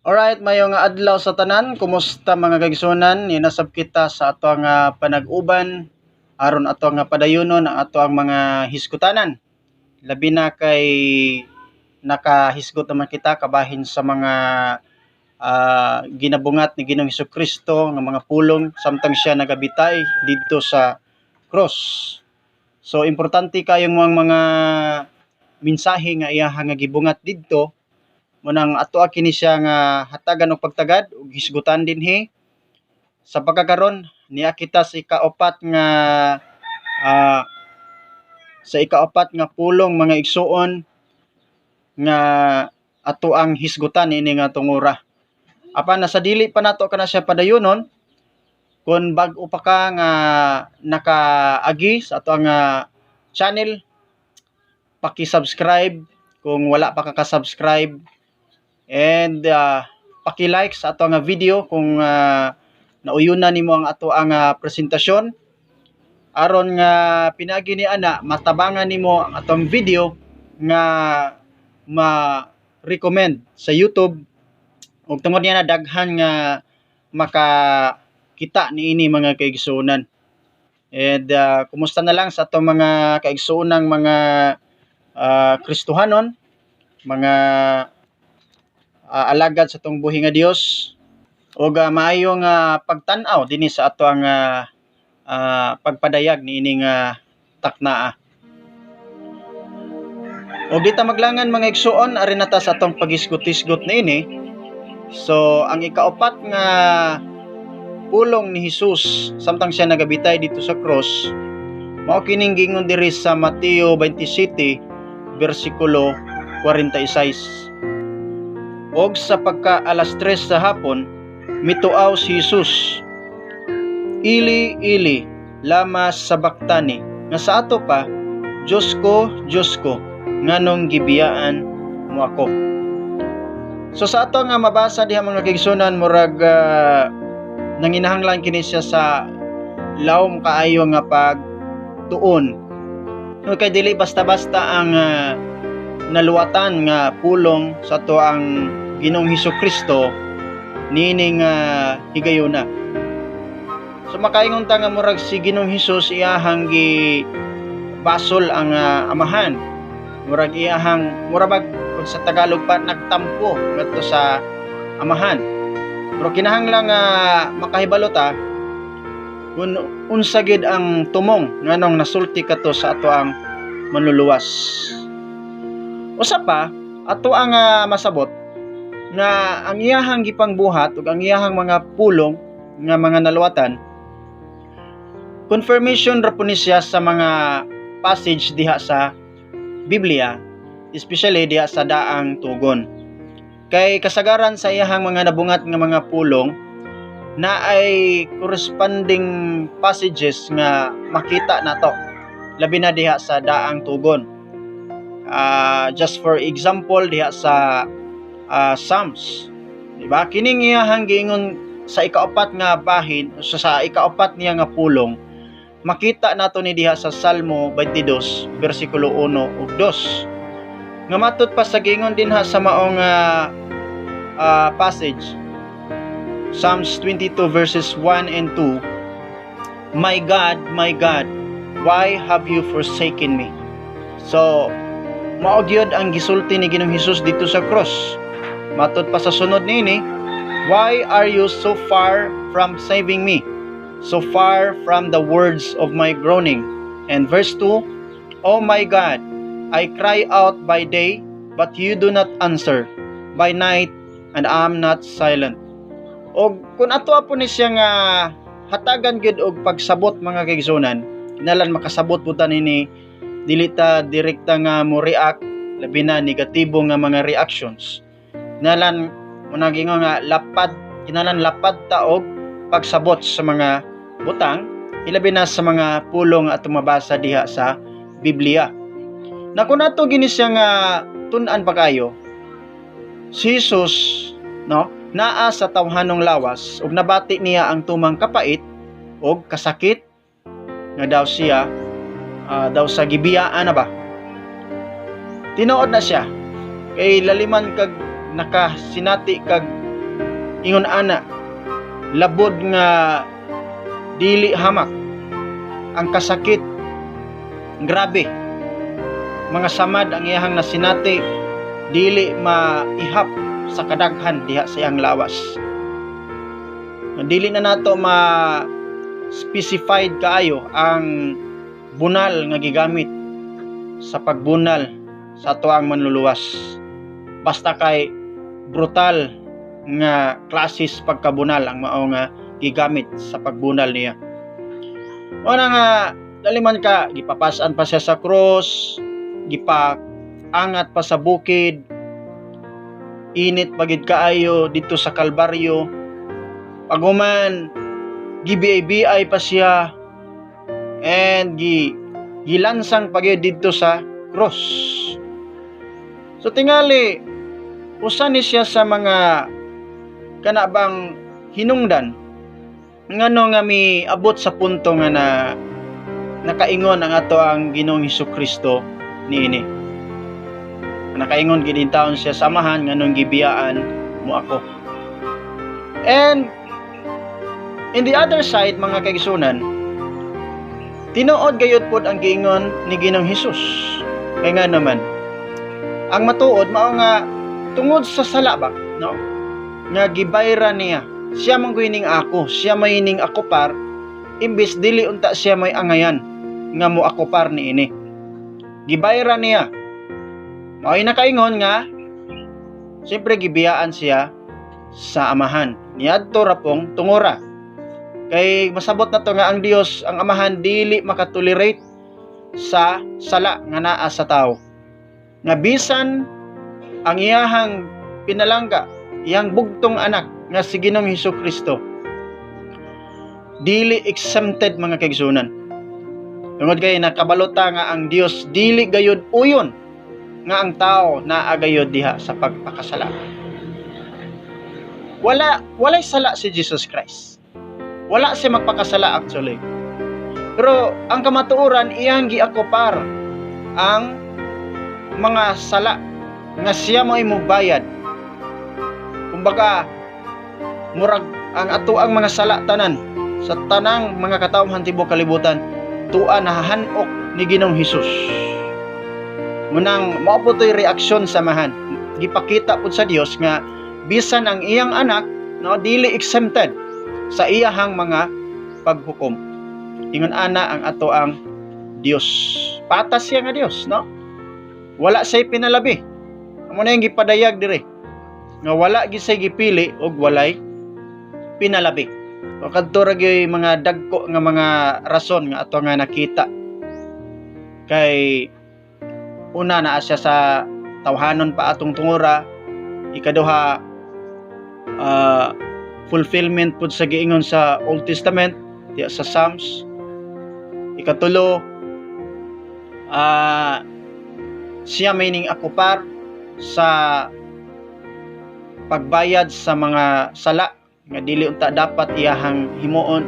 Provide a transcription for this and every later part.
Alright, maayong adlaw sa tanan. Kumusta, mga kaigsuonan? Ninasab kita sa ato nga panag-uban aron ato nga padayunon ang ato ang mga hisgutanan. Labi na kay nakahisgot naman kita kabahin sa mga ginabungat ni Ginoong Kristo nga mga pulong samtang siya nagabitay didto sa cross. So importante kayong mga mensahe nga iyaha nga gibungat didto, munang ato kini siya nga hatagan og pagtagad ug hisgutan dinhi. Sa pagkakaron, niya kita sa ikaapat nga pulong, mga igsuon, nga ato ang hisgutan ini nga tungura. Apan nasa dili pa nato kana siya padayunon, kung bag-o pa ka nga nakaagi sa ato ang channel, paki-subscribe kung wala pa ka ka-subscribe and paki-like sa ato nga video kung nauyunan nimo ang ato ang presentasyon, aron nga pinagi ni ana matabangan nimo ang atong video nga ma-recommend sa YouTube ug tungod niya na daghan nga makakita niini, mga kaigsuonan. And kumusta na lang sa atong mga kaigsuonang mga Kristohanon, mga alagad sa atong buhi nga Dios, ug maayo nga pagtan-aw dinhi sa ato ang pagpadayag niining taknaa. Ug di ta maglangan, mga igsuon, ari na ta sa atong pagisgot-isgot niini. So ang ikaapat nga pulong ni Jesus samtang siya nagabitay dito sa cross mao kining giingon diri sa Mateo 27 bersikulo 46. Og sa pagka alas 3 sa hapon, mituaw si Jesus, "Eli, Eli, lama sabaktani?" Nga sa ato pa, "Diyos ko, Diyos ko, nganong gibiyaan mo ako?" So sa ato nga mabasa diha, mga kaigsuonan, murag nanginahanglan kini siya sa lawom kaayo nga pagtuon. No, kay dili basta-basta ang naluwatan nga pulong sa ato ang Ginoong Hesus Kristo niining higayuna. So makaingon ta nga murag si Ginoong Hesus iyahang gi basol ang amahan. Murag iyahang murabag kung sa Tagalog pa, nagtampo ngadto sa amahan. Pero kinahanglan nga makahibalo ta kung unsa gid ang tumong nganong nasulti kato sa ato ang Manluluwas. Usa pa, ato ang masabot nga ang iyahang gipangbuhat ug ang iyahang mga pulong nga mga naluwatan, confirmation ra po ni siya sa mga passage diha sa Biblia, especially diha sa Daang Tugon. Kay kasagaran sa iyahang mga nabungat nga mga pulong na ay corresponding passages nga makita nato, labi na diha sa Daang Tugon. Just for example, diha sa Psalms, di ba? Kining iyahang giingon sa ikaapat nga bahin, sa ikaapat niya nga pulong, makita nato ni diha sa Salmo 22 bersikulo 1 ug 2. Nga matud pa sa giingon dinha sa maong passage, Psalms 22 verses 1 and 2, "My God, my God, why have you forsaken me?" So mao gyud ang gisulti ni Ginoong Hesus dito sa cross. Matud pa sa sunod niini, "Why are you so far from saving me? So far from the words of my groaning?" And verse 2, "Oh my God, I cry out by day, but you do not answer. By night, and I am not silent." Og kung ato po ni siya nga hatagan gyud og pagsabot, mga kaigsuonan, kinahanglan makasabot po ta nini, dili ta direkta nga mo react, labi na negatibo nga mga reactions. Kinahanglan mo nagingon nga lapad, kinahanglan lapad ta og pagsabot sa mga butang, ilabi na sa mga pulong atong mabasa diha sa Biblia. Na kung ato gini siya nga tun-an pa kayo, si Jesus, no, naa sa tawhanong lawas ug nabati niya ang tumang kapait og kasakit nga daw siya daw sa gibiyaan na ba. Tinuod na siya kay laliman kag nakasinati kag Ingon ana, labod nga dili hamak ang kasakit, grabe mga samad ang iyahang nasinati, dili maihap sa kadaghan diha sa iyang lawas. Dili na nato ma specified kaayo ang bunal nga gigamit sa pagbunal sa atoang Manluluwas, basta kay brutal nga klases pagkabunal ang mao nga gigamit sa pagbunal niya. Una nga daliman ka gipapasan pa siya sa cross, gipaangat pa sa bukid, init pa gid kaayo dito sa Kalbaryo. Paghuman, gibiay-biay pa siya and gilansang pa gyud didto sa cross. So tingali usa ni siya sa mga kana bang hinungdan ngano nga miabot sa punto nga na nakaingon ang ato ang Ginoong Hesus Kristo niini. Nakaingon gid taon siya sa Amahan, "Nganong gibiyaan mo ako?" And in the other side, mga kaigsunan, tinuod gayud pod ang giingon ni Ginoong Hesus. Kay nga naman, ang matuod mao nga tungod sa sala ba, no? Nga gibayra niya. Siya man ning ako, siya may ning akupar, imbis dili unta siya may angayan nga mo akupar niini. Gibayra niya. Mao'y nakaingon nga siyempre gibiyaan siya sa Amahan. Niadto ra pong tungura. Kay masabot na to nga ang Dios, ang Amahan, dili makatolerate sa sala nga naa sa tao. Nga bisan ang iyahang pinalangga, iyang bugtong anak nga si Ginoong Hesus Kristo, dili exempted, mga kaigsunan. Tungod kay nakabalota nga ang Dios dili gayud uyon nga ang tao naa gayud diha sa pagpakasala. Walay sala si Jesus Christ. Wala siya magpakasala actually. Pero ang kamatuoran, iyang giakupar ang mga sala nga siya mo bayad. Kumbaga, murag ang ato ang mga sala tanan sa tanang mga katawhan tibuok kalibutan tua nahahanok ni Ginoong Hesus. Munang mao po to'y reaksyon sa Amahan. Gipakita pud sa Dios nga bisan ang iyang anak, no, dili exempted sa iyahang mga paghukom. Ingon ana ang ato ang Dios. Patas siya nga Dios, no? Wala siya'y pinalabi. Amo na yung gipadayag dire nga wala gyud siya'y gipili og walay pinalabi. So kadto ra gyud mga dagko nga mga rason nga ato nga nakita. Kay una, naa siya sa tawhanon pa atong tungura. Ikaduha, fulfillment pud sa giingon sa Old Testament diya sa Psalms. Ikatulo, siya may ning akupar sa pagbayad sa mga sala nga dili unta dapat iyahang himuon,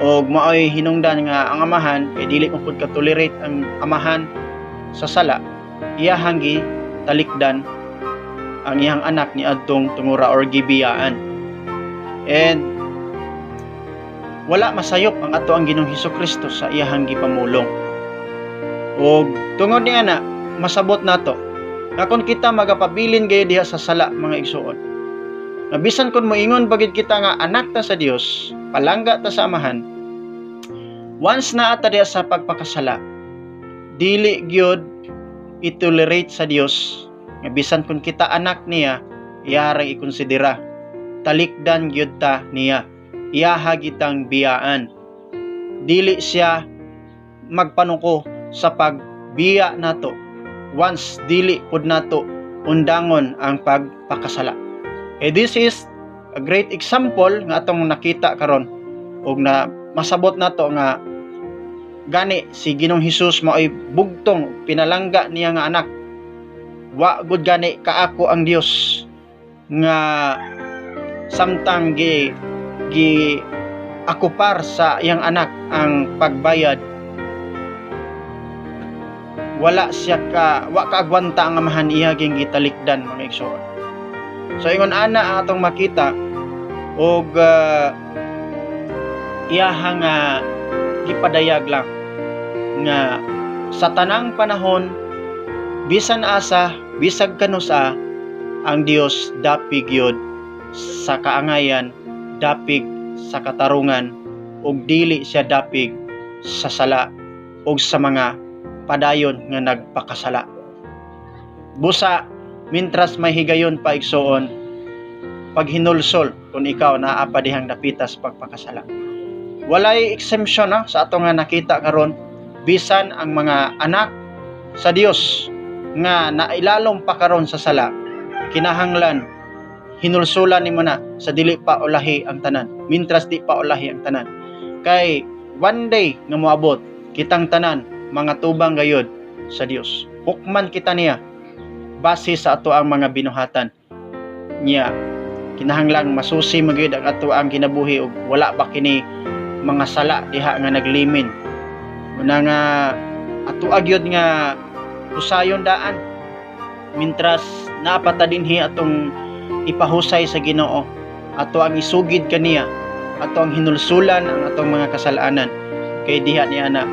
og maoy hinungdan nga ang Amahan, kay dili mo pud ka-tolerate ang Amahan sa sala, iyahang gi talikdan ang iyang anak ni adtong tungura or gibiyaan. And wala masayop ang ato ang Ginoong Hesus Kristo sa iyahang gipamulong. Og tungod niya na masabot nato nga kung kita magapabilin gayud diha sa sala, mga igsuon, nga bisan kung moingon bagid kita nga anak ta sa Dios, palangga ta sa Amahan, once naa ta diha sa pagpakasala, dili gyud i-tolerate sa Dios nga bisan kung kita anak niya, iyarang ikonsidera. Talikdan gyud ta niya, iyaha gitang biyaan. Dili siya magpanuko sa pagbiya nato once dili pud nato undangon ang pagpakasala. Eh, this is a great example nga atong nakita karon ug na masabot nato nga gani si Ginoong Hesus mao'y bugtong pinalangga niya nga anak. Wa gud gani kaako ang Dios nga samtang gi gi akupar sa iyang anak ang pagbayad, wala siya ka wa kaagwanta ang Amahan, iya ging gitalikdan, mga igsoon. So ingon ana ang atong makita og iyahang gipadayag lang nga sa tanang panahon, bisan asa, bisag kanusa, ang Dios dapig yun sa kaangayan, dapig sa katarungan, ug dili siya dapig sa sala ug sa mga padayon nga nagpakasala. Busa mintras may higayon pa, igsuon, paghinulsol kung ikaw naa pa dihang dapitas pagpakasala. Walay exemption, no, sa ato nga nakita karon. Bisan ang mga anak sa Dios nga nailalom pa karon sa sala, kinahanglan hinulsulan nimo na sa dili pa ulahi ang tanan, mintras di pa ulahi ang tanan, kay one day nga moabot, kitang tanan mga tubang gayod sa Dios. Hukman kita niya base sa ato ang mga binuhatan niya. Kinahanglan masusi magyud ang ato ang kinabuhi ug wala ba kini mga sala diha nga naglimin. Una nga ato agyod nga husayon daan mintras napata dinhi, atong ipahusay sa Ginoo, ato ang isugid kaniya, ato ang hinulsulan ang atong mga kasalanan, kay diha niya na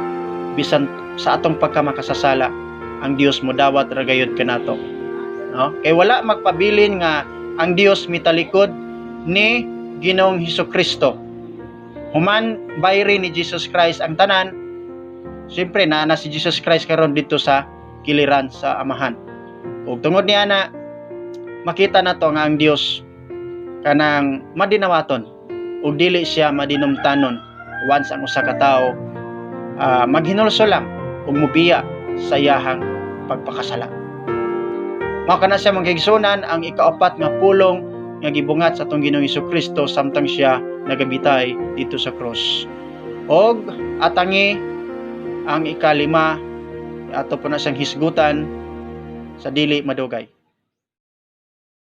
bisan sa atong pagkamakasasala, ang Dios mo dawat ra gayud kanato, no? Kay wala magpabilin nga ang Dios mitalikod ni Ginoong Hesus Kristo. Human bayri ni Jesus Christ ang tanan, siyempre naa na si Jesus Christ karon dito sa kiliran sa Amahan. Ug tungod niya na makita nato nga ang Dios kanang madinawaton ug dili siya madinumtanon once ang usa ka tawo maghinulsol lang ug mubiya sa iyahang pagpakasala. Mao kana siya, mga kaigsuonan, ang ikaapat nga pulong nga gibungat sa atong Ginoong Kristo samtang siya nagabitay dito sa cross. Og atangi ang ikalima, ato po na siyang hisgutan sa dili madugay.